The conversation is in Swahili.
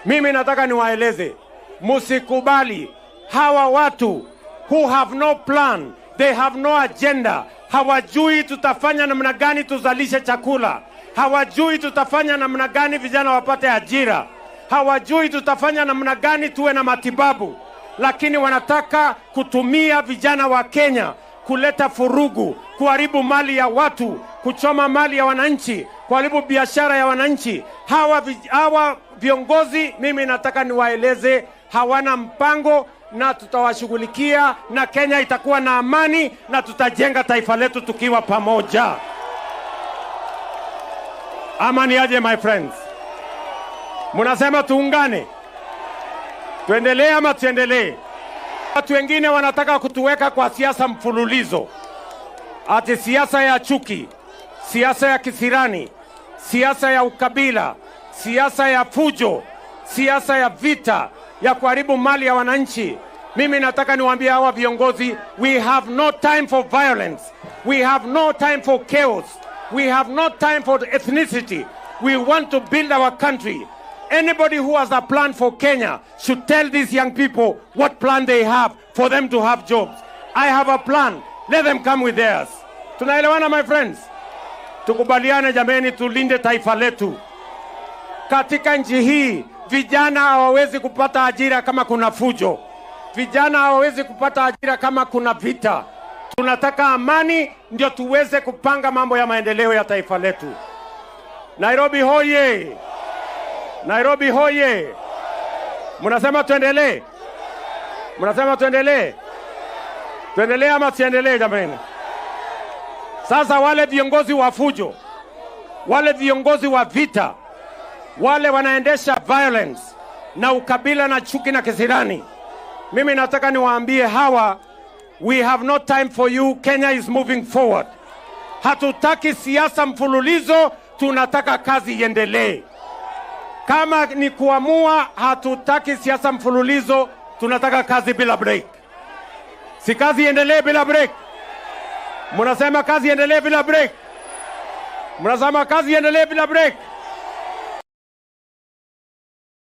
Mimi nataka niwaeleze, msikubali hawa watu who have no plan, they have no agenda, hawajui tutafanya namna gani tuzalishe chakula, hawajui tutafanya namna gani vijana wapate ajira, hawajui tutafanya namna gani tuwe na matibabu, lakini wanataka kutumia vijana wa Kenya kuleta furugu, kuharibu mali ya watu, kuchoma mali ya wananchi, kuharibu biashara ya wananchi. Hawa viongozi, mimi nataka niwaeleze, hawana mpango na tutawashughulikia, na Kenya itakuwa na amani na tutajenga taifa letu tukiwa pamoja. Amani aje, my friends? Munasema tuungane, tuendelee ama tuendelee? Watu wengine wanataka kutuweka kwa siasa mfululizo, ati siasa ya chuki, siasa ya kisirani, siasa ya ukabila, siasa ya fujo, siasa ya vita, ya kuharibu mali ya wananchi. Mimi nataka niwaambie hawa viongozi, we have no time for violence, we have no time for chaos, we have no time for ethnicity. We want to build our country. Anybody who has a plan for Kenya should tell these young people what plan they have for them to have jobs. I have a plan. Let them come with theirs. Tunaelewana, my friends? Tukubaliane jameni, tulinde taifa letu. Katika nchi hii vijana hawawezi kupata ajira kama kuna fujo. Vijana hawawezi kupata ajira kama kuna vita. Tunataka amani ndio tuweze kupanga mambo ya maendeleo ya taifa letu. Nairobi hoye! Nairobi hoye! Mnasema tuendelee? Mnasema tuendelee? Tuendelee ama tuendelee jamani? Sasa wale viongozi wa fujo, wale viongozi wa vita, wale wanaendesha violence na ukabila na chuki na kisirani, mimi nataka niwaambie hawa, we have no time for you. Kenya is moving forward. Hatutaki siasa mfululizo, tunataka kazi iendelee. Kama ni kuamua, hatutaki siasa mfululizo, tunataka kazi bila break. Si kazi iendelee bila break? Mnasema kazi iendelee bila break? Mnasema kazi iendelee bila break?